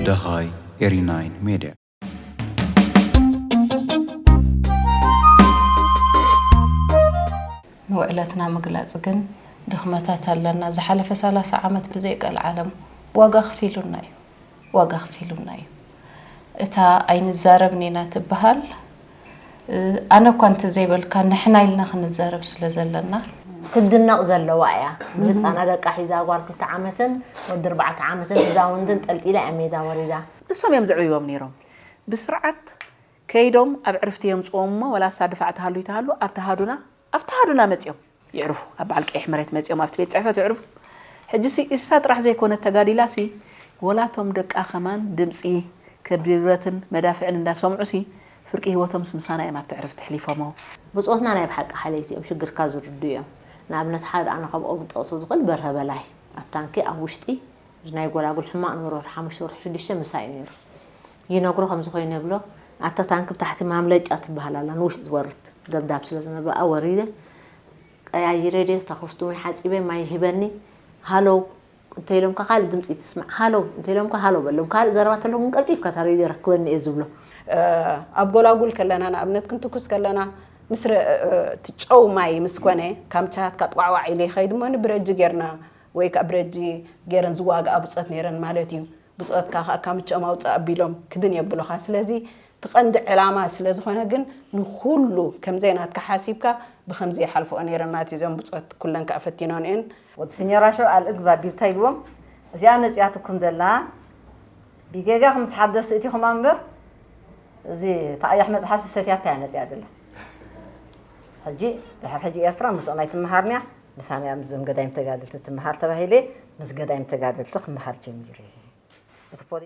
ደሃይ ኤሪ ናይን ሜድያ። ንውዕለትና ምግላጽ ግን ድኽመታት ኣለና። ዝሓለፈ ሰላሳ ዓመት ብዘይ ቀልዓለም ዋጋ ኣኽፊሉና እዩ። ዋጋ ኣኽፊሉና እዩ። እታ ኣይንዛረብን ኢና ትበሃል፣ ኣነ እኳ እንተዘይበልካ ንሕና ኢልና ክንዛረብ ስለ ዘለና። ክትድነቕ ዘለዋ እያ። ብህፃና ደቃ ሒዛ ጓል ክልተ ዓመትን ወዲ ኣርባዕተ ዓመትን ህዛውንትን ጠልጢላ እያ ሜዳ ወሪዳ። ንሶም እዮም ዝዕብይዎም ነይሮም። ብስርዓት ከይዶም ኣብ ዕርፍቲ የምፅዎም እሞ ወላ እሳ ድፋዕ ትሃሉ ይትሃሉ ኣብቲ ሃዱና ኣብቲ ሃዱና መፅኦም ይዕርፉ። ኣብ በዓል ቀይሕ መሬት መፅኦም ኣብቲ ቤት ፅሕፈት ይዕርፉ። ሕጂ ሲ እሳ ጥራሕ ዘይኮነት ተጋዲላ ሲ ወላ እቶም ደቃ ከማን ድምፂ ከቢረትን መዳፍዕን እንዳሰምዑ ሲ ፍርቂ ህይወቶም ምስ ምሳና እዮም ኣብቲ ዕርፍቲ ኣሕሊፎሞ። ብፆትና ናይ ብሓቂ ሓለይቲ እዮም ሽግርካ ዝርዱ እዮም። ንኣብነት ሓደ ኣነ ካብኦም ክጠቕሶ ዝኽእል በርሀ በላይ ኣብ ታንኪ ኣብ ውሽጢ እዚ ናይ ጎላጉል ሕማቕ ነበረ ወርሒ ሓሙሽተ ወርሒ ሽዱሽተ ምሳይ እዩ ነይሩ። ይነግሮ ከምዚ ኮይኑ የብሎ ኣታ ታንኪ ብታሕቲ ማምለጫ ትበሃል ኣላ ንውሽጢ ዝወርድ ደብዳብ ስለ ዝነበኣ ወሪደ ቀያይረ ድየ እታ ኮስቱመይ ሓፂበ ማይ ይህበኒ ሃለው እንተኢሎምካ ካልእ ድምፂ ትስማዕ ሃለው እንተኢሎምካ ሃለው በሎም ካልእ ዘረባ ተለኩም ቀልጢፍካ እታ ሬድዮ ረክበኒ እየ ዝብሎ። ኣብ ጎላጉል ከለና ንኣብነት ክንትኩስ ከለና ምስ እቲ ጨው ማይ ምስ ኮነ ካብ ቻሃትካ ጥዋዕዋዕ ኢለ ይኸይድ እሞ ንብረጂ ጌርና ወይ ከዓ ብረጂ ገይረን ዝዋግኣ ብፀት ነይረን ማለት እዩ። ብፀትካ ከዓ ካብ ምቸኦም ኣውፅእ ኣቢሎም ክድን የብሉኻ። ስለዚ እቲ ቀንዲ ዕላማ ስለ ዝኾነ ግን ንኹሉ ከምዘይ ናትካ ሓሲብካ ብኸምዚ ይሓልፍኦ ነይረን ማለት እዩ። እዞም ብፀት ኩለን ከዓ ፈቲኖን እየን። ወዲ ሲኞራ ሸው ኣልእግብ ኣቢልካ ኢልዎም እዚኣ መፂኣትኩም ዘላ ብጌጋ ምስ ሓደስ እቲኹም እምበር እዚ ተቐያሕ መፅሓፍ ሰትያታ እያ መፅያ ዘላ። ሕጂ ድሕሪ ሕጂ ኤርትራ ምስኦም ኣይትመሃርንያ ምሳና እያ ምስዞም ገዳይም ተጋደልቲ ትመሃር ተባሂለ ምስ ገዳይም ተጋደልቲ ክመሃር ጀሚረ። እቲ ፖሊ